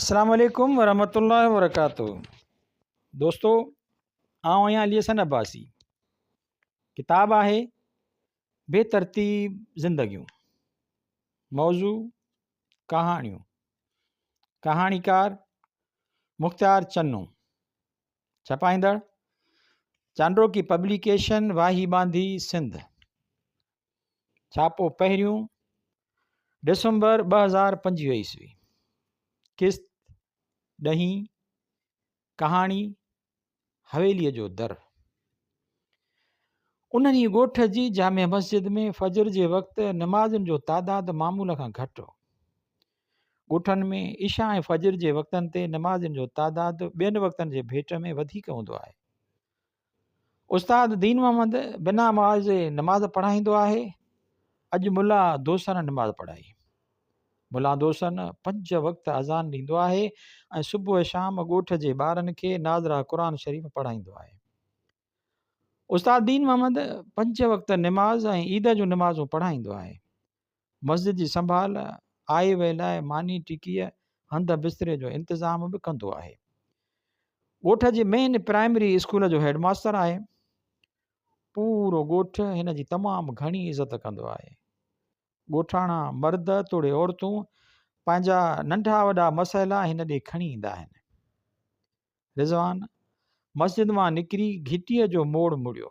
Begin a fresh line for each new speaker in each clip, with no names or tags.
السلام عليڪم ورحمة الله وبرڪاته دوستو آئون آهيان علي حسن عباسي ڪتاب آهي بي ترتيب زندگيون موضوع ڪهاڻيون ڪهاڻيڪار مختيار چنو ڇپائيندڙ چانڊوڪي پبليڪيشن واهي ٻانڌي سنڌ ڇاپو پهريون ڊسمبر 2025 عيسوي قسط ڏهين ڪهاڻي حويليء جو در انهن ئي ڳوٺ جي جامع مسجد ۾ فجر جي وقت نمازين جو تعداد معمول کان گهٽ هو. ڳوٺن ۾ عشاء ۽ فجر جي وقتن تي نمازين جو تعداد ٻين وقتن جي ڀيٽ ۾ وڌيڪ هوندو آهي. استاد دين محمد بنا معاوضي نماز پڙهائيندو آهي. اڄ ملا دوسن نماز پڙهائي. ملا دوسن پنج وقت اذان ڏيندو آهي ۽ صبح شام ڳوٺ جي ٻارن کي ناظره قرآن شريف پڙهائيندو آهي. استاد دين محمد پنج وقت نماز ۽ عيد جون نمازون پڙهائيندو آهي. مسجد جي سنڀال، آئي وئي لاء ماني ٽڪيء، هنڌ بستري جو انتظام به ڪندو آهي. ڳوٺ جي مين پرائمري اسڪول جو هيڊ ماستر آهي. پورو ڳوٺ هن جي تمام گهڻي عزت ڪندو آهي. ڳوٺاڻا مرد توڙي عورتون پنهنجا ننڍا وڏا مسئلا هن ڏي کڻي ايندا آهن. رضوان مسجد مان نڪري گهٽيء جو موڙ مڙيو.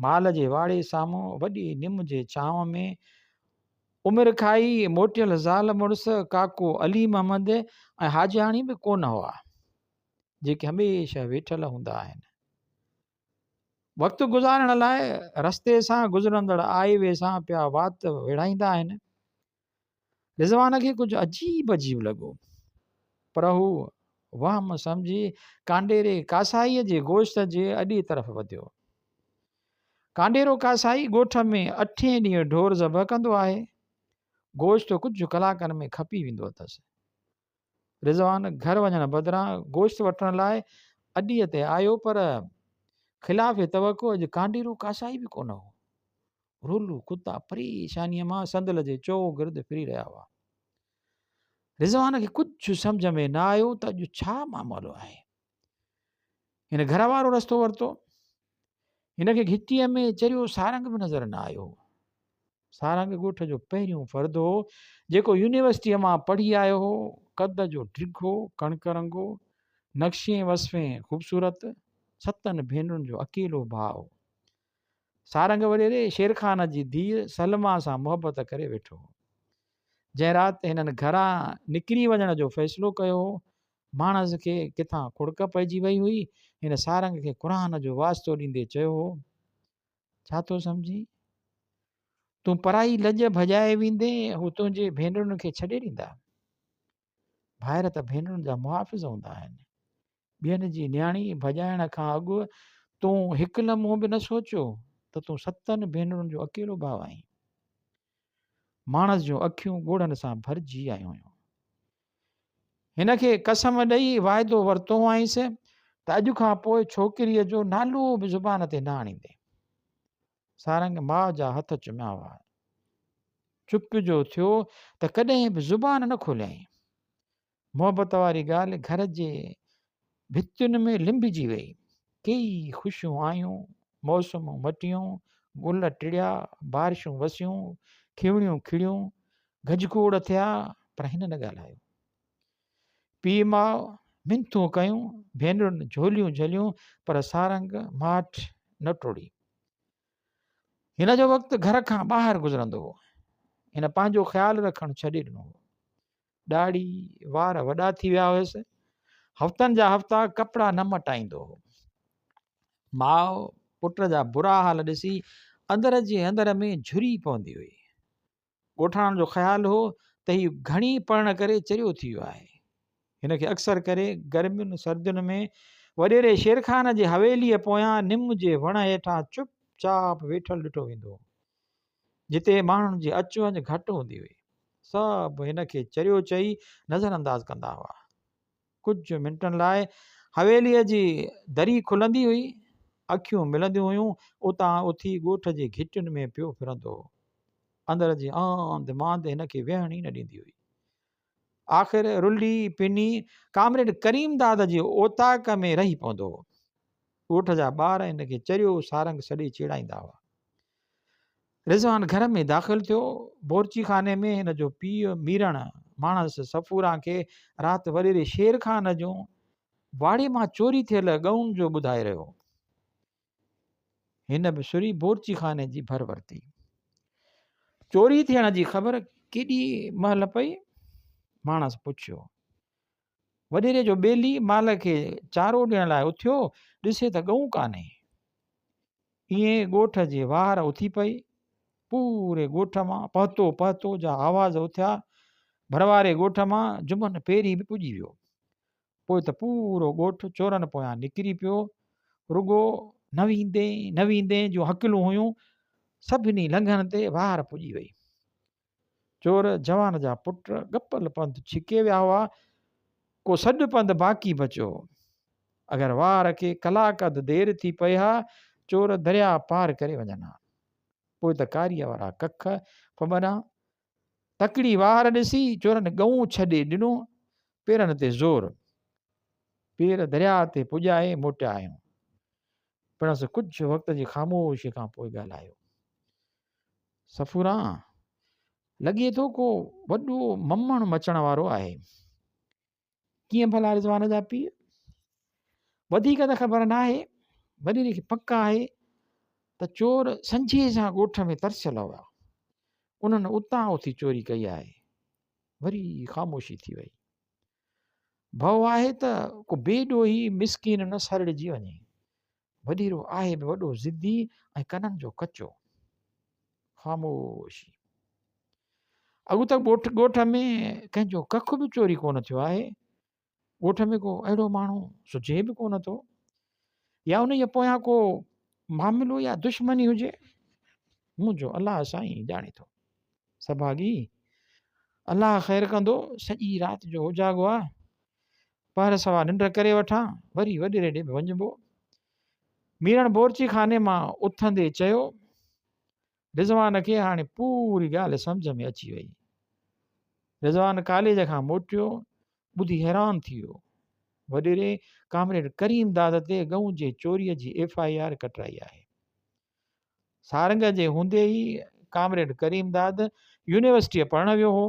مال جي واڙي سامهون وڏي نم جي ڇانو ۾ عمر کائي موٽيل زال مڙس ڪاڪو علي محمد ۽ حاجياڻي به ڪونه هئا، جيڪي هميشه ويٺل هوندا آهن. وقت گذارڻ لاء رستي سان گذرندڙ آئي وئي سان پيا وات ويڙهائيندا آهن. رضوان کي ڪجهه عجيب عجيب لڳو، پر هو وهم سمجهي ڪانڊيري ڪاسائيء جي گوشت جي اڏي طرف وڌيو. ڪانڊيرو ڪاسائي ڳوٺ ۾ اٺين ڏينهن ڍور ذبح ڪندو آهي. گوشت ڪجهه ڪلاڪن ۾ کپي ويندو اٿس. رضوان گهر وڃڻ بدران گوشت وٺڻ لاء اڏيء تي آيو پر خلاف توقع اڄ ڪانڊيرو ڪاسائي به ڪونه هو. رولو ڪتا پريشانيء مان صندل جي چؤگرد ڦري رهيا هئا. رضوان کي ڪجهه سمجهه ۾ نه آيو ته اڄ ڇا معاملو آهي. هن گهر وارو رستو ورتو. هن کي گهٽيء ۾ چريو سارنگ به نظر نه آيو. سارنگ ڳوٺ جو پهريون فرد هو، جيڪو يونيورسٽيء مان پڙهي آيو هو. قد جو ڊگهو، ڪڻڪ رنگو، نقشين وصفين خوبصورت، ستن ڀينرن جو اڪيلو ڀاء هو. سارنگ وڏيري شير خان جي ڌيء سلميٰ سان محبت ڪري ويٺو هو. جنهن رات هنن گهران نڪري وڃڻ جو فيصلو ڪيو هو، ماڻس کي ڪٿان کڙڪ پئجي وئي هئي. هن سارنگ کي قرآن جو واسطو ڏيندي چيو هو، ڇا ٿو سمجهين؟ تون پرائي لڄ ڀڄائي ويندين، هو تنهنجي ڀينرن کي ڇڏي ڏيندا. ڀائر ته ڀينرن جا محافظ هوندا آهن. ٻين جي نياڻي ڀڄائڻ کان اڳ تون هڪ لمحو به نه سوچيو ته تون ستن ڀينرن جو اڪيلو ڀاء آهين. ماڻس جون اکيون ڳوڙهن سان ڀرجي آيون هيون. هن کي قسم ڏئي واعدو ورتو هئائينس ته اڄ کان پوء ڇوڪريء جو نالو به زبان تي نه آڻيندين. سارنگ ماء جا هٿ چميا هئا. چپ جو ٿيو ته ڪڏهن به زبان نه کوليائين. محبت واري ڳالهه گهر جي ڀتين ۾ لنبجي وئي. ڪيئي خوشيون آيون، موسمون مٽيون، گل ٽڙيا، بارشون وسيون، کيوڻيون کڙيون، گجگوڙ ٿيا، پر هن نه ڳالهايو. پيء ماء منٿون ڪيون، ڀينرن جهوليون جهليون، پر سارنگ ماٺ نه ٽوڙي. هن جو وقت گهر کان ٻاهر گذرندو هو. هن پنهنجو خيال رکڻ ڇڏي ڏنو هو. ڏاڙهي، وار وڏا ٿي ويا هيس. هفتن جا هفتا ڪپڙا نه مٽائيندو هو. ماء پٽ جا برا حال ڏسي اندر جي اندر ۾ جهري پوندي هئي. ڳوٺاڻن جو خيال هو ته هي گهڻي پڙهڻ ڪري چريو ٿي ويو آهي. هن کي اڪثر ڪري گرمين سردين ۾ وڏيري شير خان جي حويليء پويان نم جي وڻ هيٺان چپ چاپ ويٺل ڏٺو ويندو هو. جتي ماڻهن جي اچ وڃ گهٽ هوندي هئي. سڀ هن کي چريو چئي نظر انداز ڪندا هئا. ڪجهه منٽن لاء حويليء جي دري کلندي هئي، اکيون ملنديون هيون، اتان اٿي ڳوٺ جي گهٽين ۾ پيو ڦرندو هو. اندر جي آنڌ مانڌ هن کي ويهڻ ئي نه ڏيندي هئي. آخر رلي پني ڪامريڊ ڪريم داد جي اوطاق ۾ رهي پوندو هو. ڳوٺ جا ٻار هن کي چريو سارنگ سڏي چيڙائيندا هئا. رضوان گهر ۾ داخل ٿيو. بورچي خاني ۾ هن جو پيء ميرڻ ماڻس صفوران کي رات وڏيري شير خان جون واڙي مان چوري ٿيل ڳئون جو ٻڌائي رهيو هو. هن به سري بورچي خاني جي ڀر ورتي. چوري ٿيڻ جي خبر ڪيڏي مهل پئي؟ ماڻس پڇيو. وڏيري جو ٻيلي مال کي چارو ڏيڻ لاء اٿيو، ڏسي ته ڳئون ڪانهي. ائين ڳوٺ جي واهر اٿي پئي. پوري ڳوٺ مان پهتو پهتو جا آواز اٿيا. ڀرواري ڳوٺ مان جمن پيري به پڄي ويو. پوء ته پورو ڳوٺ چورن پويان نڪري پيو. رڳو نه ويندين نه ويندين جون هڪلون هيون. سڀني لنگهن تي واهر پڄي وئي. چور جوان جا پٽ ڳپل پنڌ ڇڪي ويا هئا، ڪو سڏ پنڌ باقي بچيو هو. اگر وار کي ڪلاڪ اڌ دير ٿي پئي ها، چور درياء پار ڪري وڃن ها. پوء ته ڪاريء وارا ڪک ڦٻنا. تڪڙي وار ڏسي چورن ڳئون ڇڏي ڏنو، پيرن تي زور. پير درياء تي پڄائي موٽيا آهيون. پڻس ڪجهه وقت جي خاموشيء کان پوء ڳالهايو. صفوران، لڳي ٿو ڪو وڏو ممڻ مچڻ وارو آهي. ڪيئن ڀلا رضوان جا پيء؟ وڌيڪ ته خبر ناهي، وڏيري کي پڪ آهي ته چور سنجهي سان ڳوٺ ۾ ترسيل هئا. انهن اتان اٿي چوري ڪئي آهي. وري خاموشي ٿي وئي. ڀؤ آهي ته ڪو بي ڏوهي مسڪين نه سرڙجي وڃي. وڏيرو آهي به وڏو ضدي ۽ ڪنن جو ڪچو. خاموشي. اڳ ته ڳوٺ ڳوٺ ۾ ڪنهن جو ڪک به چوري ڪونه ٿيو آهي. ڳوٺ ۾ ڪو اهڙو ماڻهو سجهي به ڪونه ٿو يا انهيء پويان ڪو معاملو يا دشمني هجي. منهنجو الله سائين ڄاڻي ٿو. سڀاڳي، الله خير ڪندو، سڄي رات جو اوجاڳو آ. پهر سوا ننڊ ڪري وٺان، وري وڏيري ڏي به وڃبو. ميرڻ بورچي خاني مان اٿندي چيو. رضوان کي هاڻي پوري ڳالهه سمجهه ۾ اچي وئي. رضوان ڪاليج کان موٽيو، ٻڌي حيران ٿي ويو. وڏيري ڪامريڊ ڪريم داد تي ڳئون جي چوريء جي ايف I R ڪٽرائي آهي. سارنگ جي هوندي ئي ڪامريڊ ڪريم داد يونيورسٽيء پڙهڻ ويو هو.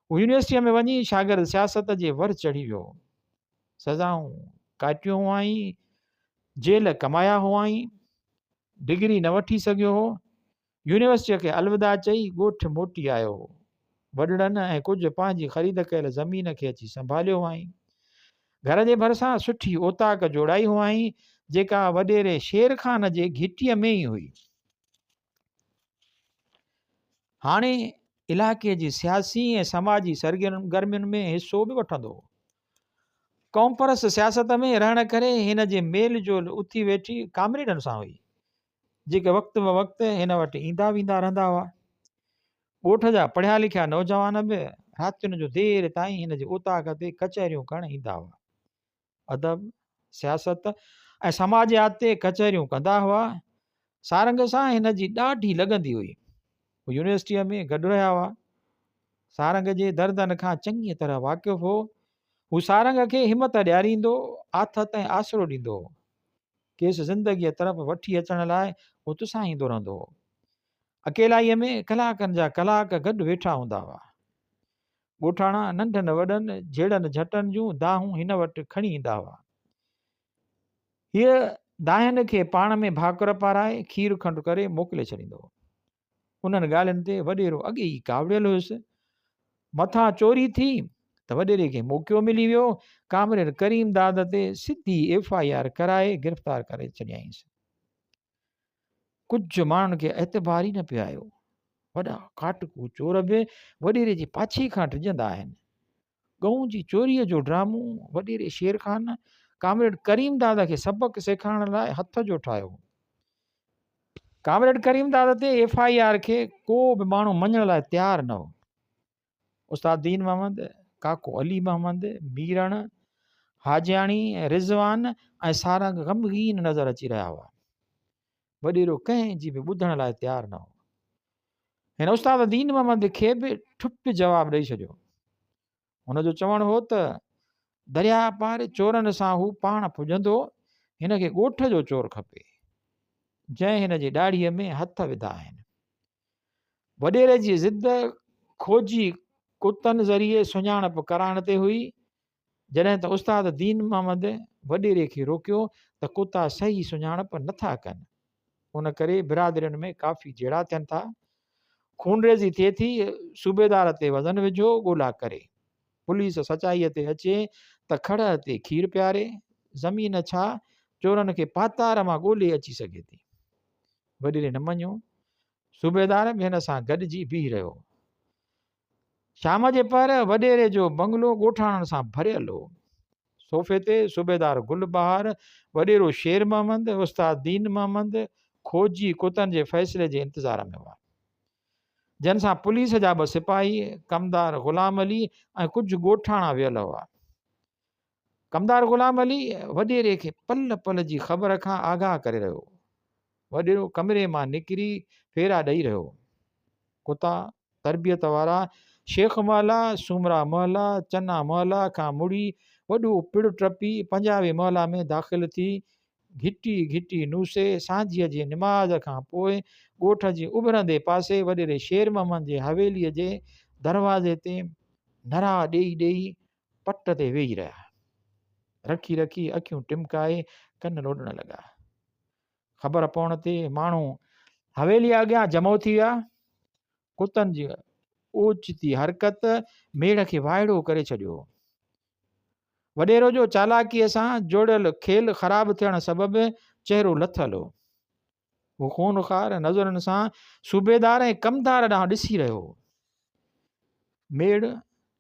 هو يونيورسٽيء ۾ وڃي شاگرد سياست جي ور چڙهي ويو هو. سزائون ڪاٽيون هئائين، جيل ڪمايا هئائين، ڊگري نه وٺي سگهيو هو. يونيورسٽيء کي الوداع چئي ڳوٺ موٽي آيو هو. وڏڙن ۽ ڪجهه پنهنجي خريد ڪيل زمين کي اچي سنڀاليو هئائين. گهر جي ڀرسان سٺي اوطاق جوڙائي هئائين، جيڪا وڏيري شير خان جي گهٽيء ۾ ئي هئي. هاڻي علائقي جي سياسي ۽ سماجي سرگرمين ۾ حصو به وٺندو هو. قومپرست سياست ۾ رهڻ ڪري هن جي ميل جول اٿي ويٺي ڪامريڊن سان هئي. جيڪي وقت به وقت هن وٽ ايندا ويندا رهندا هئا. ڳوٺ جا پڙهيا لکيا نوجوان به راتين جو دير تائين هن جي اوطاق تي ڪچهريون ڪرڻ ايندا هئا. ادب، سياست ۽ سماجيات تي ڪچهريون ڪندا هئا. سارنگ سان هن جي ڏاڍي لڳندي هئي. هو يونيورسٽيء ۾ گڏ رهيا هئا. سارنگ جي دردن کان چڱيء طرح واقف هو. هو سارنگ کي همت ڏياريندو، آٿت ۽ آسرو ڏيندو هو. کيس زندگيء طرف وٺي اچڻ لاء اتساهيندو رهندو هو. اڪيلائيء ۾ ڪلاڪن جا ڪلاڪ گڏ ويٺا هوندا هئا. ڳوٺاڻا ننڍن وڏن جهيڙن جهٽن جون دانهون هن وٽ کڻي ايندا هئا. هيء دانهن کي پاڻ ۾ ڀاڪر پارائي کير کنڊ ڪري موڪلي ڇڏيندو هو. انهن ڳالهين تي وڏيرو اڳي ئي ڪاوڙيل هيس. مٿان چوري ٿي ته وڏيري کي موقعو ملي ويو. ڪامريڊ ڪريم داد تي سڌي ايف I R ڪرائي گرفتار ڪري ڇڏيائينس. ڪجهه ماڻهن کي اعتبار ئي نه پيو آيو. وڏا ڪاٽڪو چور به وڏيري جي پاڇي کان ڊڄندا آهن. ڳئون جي چوريء جو ڊرامو وڏيري شير خان ڪامريڊ ڪريم داد کي سبق سيکارڻ لاء هٿ جو ٺاهيو هو. ڪامريڊ ڪريم داد تي ايف I R کي ڪو به ماڻهو مڃڻ لاء تيار نه هو. استاد دين محمد، ڪاڪو علي محمد، ميرڻ، حاجياڻي، رضوان ۽ سارنگ غمگين نظر اچي رهيا هئا. وڏيرو ڪنهن جي به ٻڌڻ لاء تيار نه هو. هن استاد دين محمد کي به ٺپ جواب ڏئي ڇڏيو. هن جو چوڻ هو ته درياهه پار چورن سان هو پاڻ پڄندو، هن کي ڳوٺ جو چور کپي، جنهن هن جي ڏاڙهيء ۾ هٿ وڌا آهن. وڏيري جي ضد کوجي ڪتن ذريعي سڃاڻپ ڪرائڻ تي هئي، جڏهن ته استاد دين محمد وڏيري کي روڪيو ته ڪتا صحيح سڃاڻپ نٿا ڪن، ان ڪري برادرين ۾ ڪافي جهيڙا ٿين ٿا، خونريزي ٿئي ٿي، صوبيدار تي وزن وجهو، ڳولا ڪري. پوليس سچائيء تي اچي ته کڙهه تي کير پياري، زمين ڇا چورن کي پاتار مان ڳولي اچي سگهي ٿي. وڏيري نه مڃيو. صوبيدار به هن سان گڏجي بيهي رهيو. شام جي پهر وڏيري جو بنگلو ڳوٺاڻن سان ڀريل هو. صوفي تي صوبيدار گل بهار، وڏيرو شير محمد، استاد دين محمد، کوجي ڪتن جي فيصلي جي انتظار ۾ هئا. جن سان پوليس جا ٻه سپاهي، ڪمدار غلام علي ۽ ڪجهه ڳوٺاڻا ويل هئا. ڪمدار غلام علي وڏيري کي پل پل جي خبر کان آگاهه ڪري رهيو هو. وڏيرو ڪمري مان نڪري ڦيرا ڏئي رهيو هو. ڪتا تربيت وارا شيخ محلا، سومرا محلا، چنا محلا کان مڙي وڏو پڙ ٽپي پنجابي محلا ۾ داخل ٿي گهٽي گهٽي نوسي سانجهيء جي نماز کان پوء ڳوٺ جي اڀرندي پاسي وڏيري شير محمد جي حويليء جي دروازي تي نرا ڏيئي ڏيئي پٽ تي ويهي رهيا. رکي رکي اکيون ٽمڪائي ڪن لوڏڻ لڳا. خبر پوڻ تي ماڻهو حويليء اڳيان جمع ٿي ويا. ڪتن جي اوچتي حرڪت ميڙ کي وائڙو ڪري ڇڏيو. وڏيرو جو چالاڪيء سان جوڙيل کيل خراب ٿيڻ سبب چهرو لٿل هو. هو خونخوار نظرن سان صوبيدار ۽ ڪمدار ڏانهن ڏسي رهيو هو. ميڙ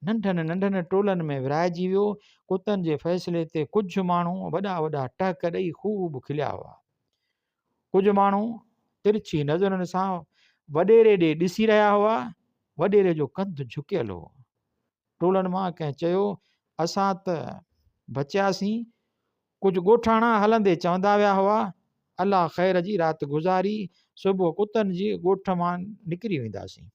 ننڍن ننڍن ٽولن ۾ ورهائجي ويو. ڪتن جي فيصلي تي ڪجهه ماڻهو وڏا وڏا ٽهڪ ڏئي خوب کليا هئا. ڪجهه ماڻهو ترڇي نظرن سان وڏيري ڏي ڏسي رهيا هئا. وڏيري جو ڪنڌ جهڪيل هو. ٽولن مان ڪنهن چيو، اسان ته بچياسين. ڪجهه ڳوٺاڻا هلندي چوندا ويا هئا، الله خير جي رات گذاري، صبح ڪتن جي ڳوٺ مان نڪري وينداسين.